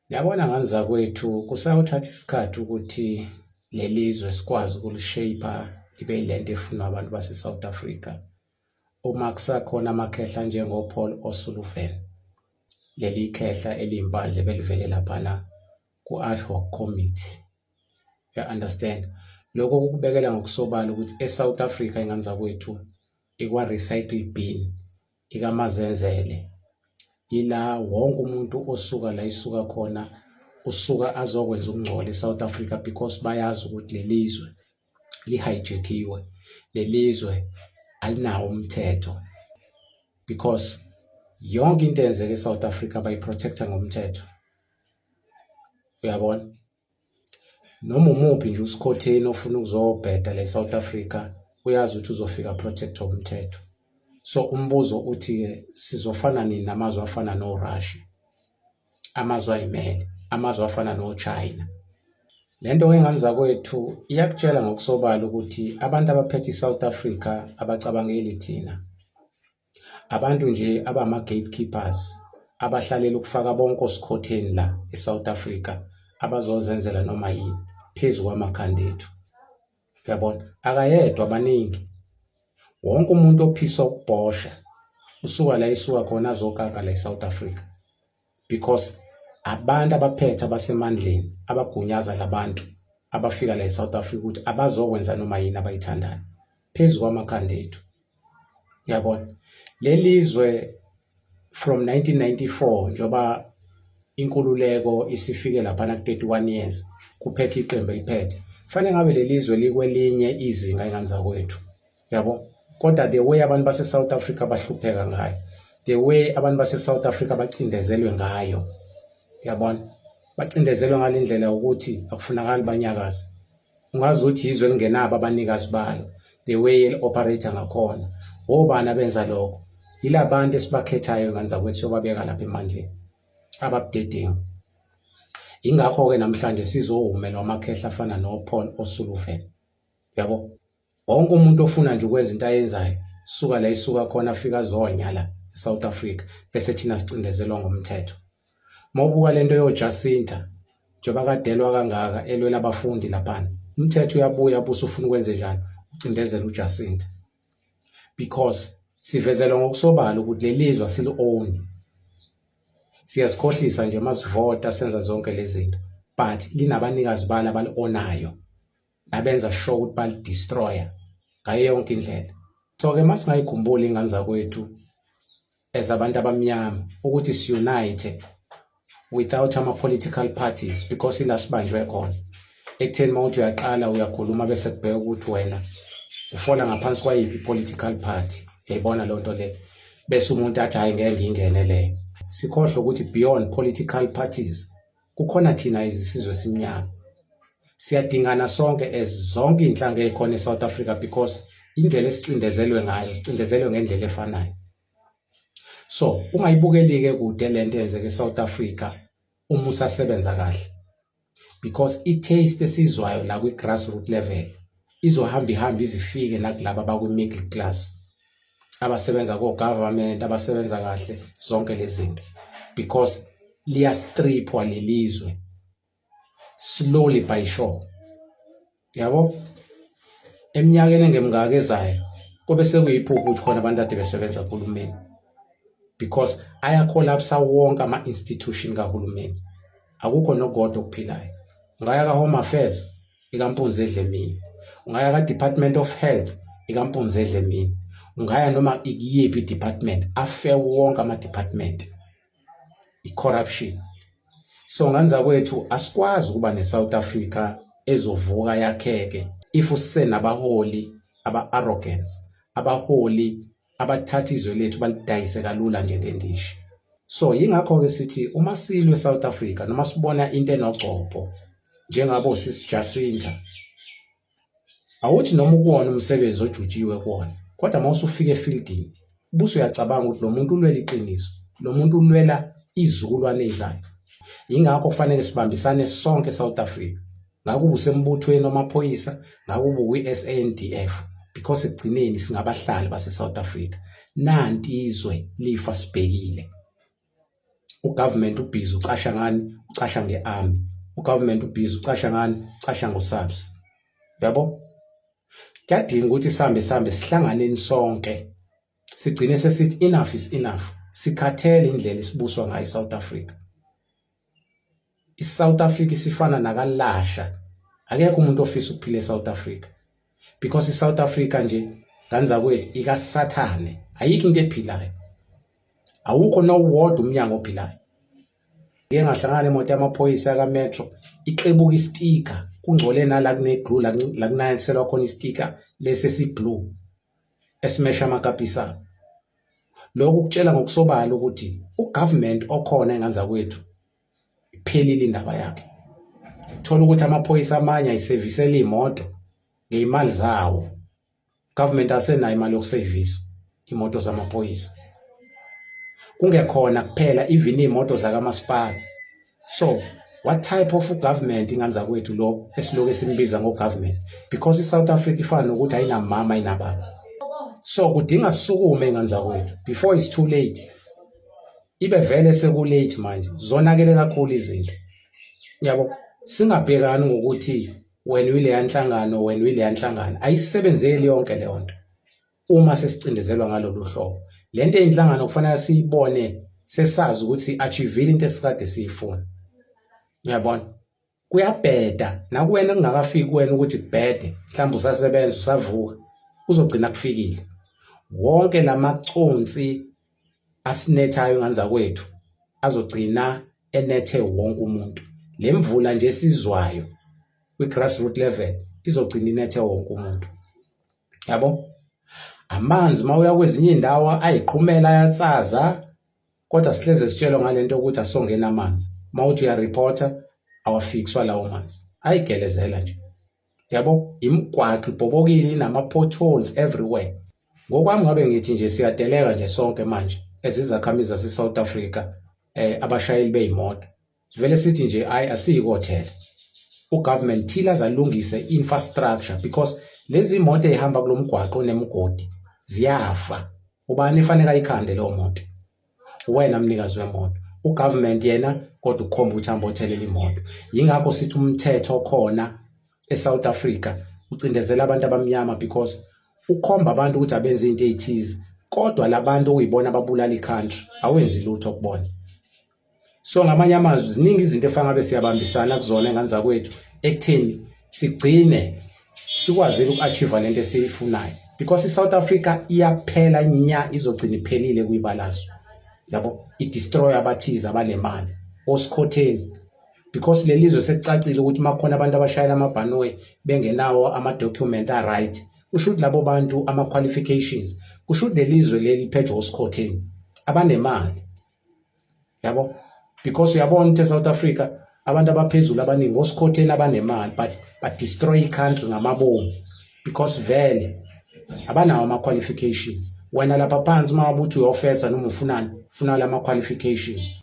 Yabona ngane zakwethu, kusayothatha isikhathi ukuthi leli zwe sikwazi ukulishape libe yilento efunwa abantu base-South Africa. Uma kusakhona amakhehla njengo-Paul O'Sullivan, leli khehla eliyimpandla ebelivele laphana ku-ad hoc committee. You understand? Lokho kukubekela ngokusobala ukuthi e-South Africa, ingane zakwethu, ikwa-recycle bin ikamazenzele, ila wonke umuntu osuka la isuka khona usuka azokwenza ukungcola e-South Africa, because bayazi ukuthi lelizwe lihijackiwe, lelizwe alinawo umthetho, because yonke into eyenzeka e-South Africa bayiprotecta ngomthetho, uyabona? Noma umuphi nje usikhotheni ofuna ukuzobheda la e-South Africa uyazi ukuthi uzofika protect umthetho. So umbuzo uthi-ke, sizofana nini namazwe afana no-Russia, amazwe ayimele, amazwe afana no-China? Le nto ngane zakwethu iyakutshela ngokusobala ukuthi abantu abaphethe i-South Africa abacabangeli thina, abantu nje abama-gatekeepers abahlalela ukufaka bonke osikhotheni la e-South Africa abazozenzela noma yini phezu kwamakhanda ethu, uyabona? Akayedwa, baningi. Wonke umuntu ophisa ukubhosha usuka la isuka khona azokaka la e-South Africa, because abantu abaphethe, abasemandleni, abagunyaza labantu abafika la e-South Africa ukuthi abazokwenza noma yini abayithandayo phezu kwamakhanda ethu, uyabona? Lelizwe from 1994, njoba inkululeko isifike laphana ku-31 years kuphethe iqembu eliphethe, fanele ngabe lelizwe likwelinye izinga, ingane zakwethu, yabo? Kodwa the way abantu base-South Africa bahlupheka ngayo, the way abantu base-South Africa bacindezelwe ngayo, uyabona, bacindezelwe ngale ndlela ukuthi akufunakali banyakaze, ungazi ukuthi izwe elingenabo abanikazi balo, the way eli-operate ngakhona. Obani abenza lokho? Yilabantu esibakhethayo, ngane zakwethu, siyobabeka lapha emandleni ababudedengu. Ingakho-ke namhlanje sizowumelwa amakhehla afana no-Paul O'Sullivan, yabo? Wonke umuntu ofuna nje ukwenza into ayenzayo suka la isuka khona afika azonya la eSouth Africa, bese thina sicindezelwa ngomthetho. Mawubuka lento yoJacinta, njengoba kadelwa kangaka elwela abafundi laphana, umthetho uyabuya busa ufuna ukwenze njani? Ucindezela uJacinta, because sivezelwa ngokusobala ukuthi lelizwe asili-own. Siyazikhohlisa nje masivota, senza zonke lezi zinto, but linabanikazi balo abali-onayo nabenza sure ukuthi balidestroya ngayo yonke indlela. So-ke masingayikhumbuli, ingane zakwethu, as abantu abamnyama ukuthi si-unite without ama-political parties, because ila sibanjwe khona ekutheni uma uthi uyaqala uyakhuluma bese kubheka ukuthi wena ufola ngaphansi kwayiphi i-political party, uyayibona leyo nto leyo? Bese umuntu athi, "Hhayi, ngeke ngiyingene leyo." Sikhohlwe ukuthi beyond political parties kukhona thina izisizwe esimnyama. Siyadingana sonke as zonke iy'nhlanga ey'khona e-South Africa, because indlela esicindezelwe ngayo, sicindezelwe ngendlela efanayo. So ungayibukeli-ke kude lento eyenzeka e-South Africa uma usasebenza kahle, because i-taste esizwayo la kwi-grassroot level izohamba ihambe izifike nakulaba abakwi-middle class abasebenza ko-government, abasebenza kahle, zonke lezi zinto, because liyastriphwa lelizwe slowly by sure, yabo? Eminyakeni engemngaka ezayo kube sekuyiphupho ukuthi khona abantu ade besebenza kuhulumeni, because ayacollapsa wonke ama-institution kahulumeni, akukho nokodwa okuphilayo. Ungaya ka-Home Affairs, ikampunzi edle emini. Ungaya ka-Department of Health, ikampunzi edle emini. Ungaya noma ikuyiphi i-department, afe wonke ama-department, i-corruption. So ngane zakwethu, asikwazi ukuba ne-South Africa ezovuka yakheke if usenabaholi aba-arrogance, abaholi abathatha izwe lethu balidayise kalula njengendishi. So yingakho-ke sithi uma silwe e-South Africa noma sibona into enogcobho njengabo sisi Jacinta, awuthi noma ukuwona umsebenzi ojutshiwe kuwona, kodwa uma usufika efieldini ubuso uyacabanga ukuthi lo muntu ulwela iqiniso, lo muntu ulwela izizukulwane ezayo. Yingakho kufanele sibambisane sonke eSouth Africa, ngakuba usembuthweni wamaphoyisa, ngakuba ukwi-SANDF, because ekugcineni singabahlali base-South Africa. Nanti izwe lifa sibhekile. Ugovernment ubhizi ucasha ngani? Ucasha nge-army. Ugovernment ubhizi ucasha ngani? Ucasha ngo-SAPS. Yabo, kuyadinga ukuthi sihambe, sihambe, sihlanganeni sonke, sigcine sesithi enough is enough. Sikhathele indlela isibuswa ngayo iSouth Africa. ISouth Africa isifana nakalasha. Akekho umuntu ofisa ukuphila eSouth Africa because iSouth Africa nje, ngane zakwethu, ikasathane. Ayikho into ephilayo, awukho nowodwa umnyango ophilayo. Ngike ngahlangana nemoto yamaphoyisa yaka-Metro ixebuka istika, kungcole nala kune-glue la kunaniselwa khona istika lesi esi-blue esimesha amakapisi abo. Lokhu kutshela ngokusobala ukuthi ugovernment okhona, engane zakwethu, iphelile indaba yakhe. Thola ukuthi amaphoyisa amanye ayisevisela iy'moto ngey'mali zawo. Government asenayo imali yokusevisa imoto zamaphoyisa, kungekhona kuphela, even iy'moto zakamasipala. So what type of government, ingane zakwethu, lo esiloku esimbiza ngo-government? Because i-South Africa ifana nokuthi ayinamama, ayinababa. So kudinga sisukume, ingane zakwethu, before it's too late. Ibe vele seku-late manje, zonakele kakhulu izinto, yabo. Singabhekani ngokuthi wena uyileya nhlangano, wena uyileya nhlangano. Ayisebenzeli yonke leyo nto uma sesicindezelwa ngalolu hlobo. Lento eyinhlangano kufanele siyibone sesazi ukuthi achievile into esikade siyifuna, uyabona. Kuyabheda nakuwena kungakafiki kuwena ukuthi kubhede, mhlawumbe usasebenza, usavuka, kuzogcina kufikile. Wonke lamaconsi asinethayo, ngane zakwethu, azogcina enethe wonke umuntu. Le mvula nje esizwayo kwi-grassroot level izogcina inethe wonke umuntu, yabo. Amanzi uma uya kwezinye iy'ndawo ayiqhumela, ayatsaza, kodwa sihleze sitshelwa ngalento ukuthi asongena amanzi. Uma uthi uyareporta, awafikswa lawo manzi, ayigelezela nje, yabo. Imigwaqo ibhobokile, inama-potholes everywhere. Ngokwami ngabe ngithi nje siyadeleka nje sonke manje ezizakhamizi zase-South Africa, abashayeli bey'moto, sivele sithi nje hayi, asiyikothela ugovernment thila azalungise infrastructure, because lezi moto ey'hamba kulo mgwaqo onemigodi ziyafa. Ubani ifanele ayikhande leyo moto? Wena mnikazi wemoto. Ugovernment yena kodwa ukhomba ukuthi hamba othelela imoto. Yingakho sithi umthetho okhona eSouth Africa ucindezela abantu abamnyama, because ukhomba abantu ukuthi abenze into ey'thize, kodwa labantu okuyibona ababulala i-country awenzi lutho kubona. So ngamanye amazwi, ziningi izinto efana ngabe siyabambisana kuzona, engane zakwethu, ekutheni sigcine sikwazile uku-achieve lento esiyifunayo, because i-South Africa iyaphela nya, izogcina iphelile kuyibalazwe, yabo. I-destroy abathize abanemali osikhotheni, because leli zwe sekucacile ukuthi uma khona abantu abashayela amabhanoyi bengenawo ama-document a-right, kusho ukuthi labo bantu ama-qualifications, kusho ukuthi leli zwe leli liphethwe osikhotheni abanemali, yabo. Because uyabona ukuthi eSouth Africa abantu abaphezulu abaningi osikhotheni abanemali, but ba-destroy i-country ngamabomu, because vele abanawo ama-qualifications. Wena lapha phansi uma ngabe uthi uyofesa noma ufunani, ufuna lama-qualifications.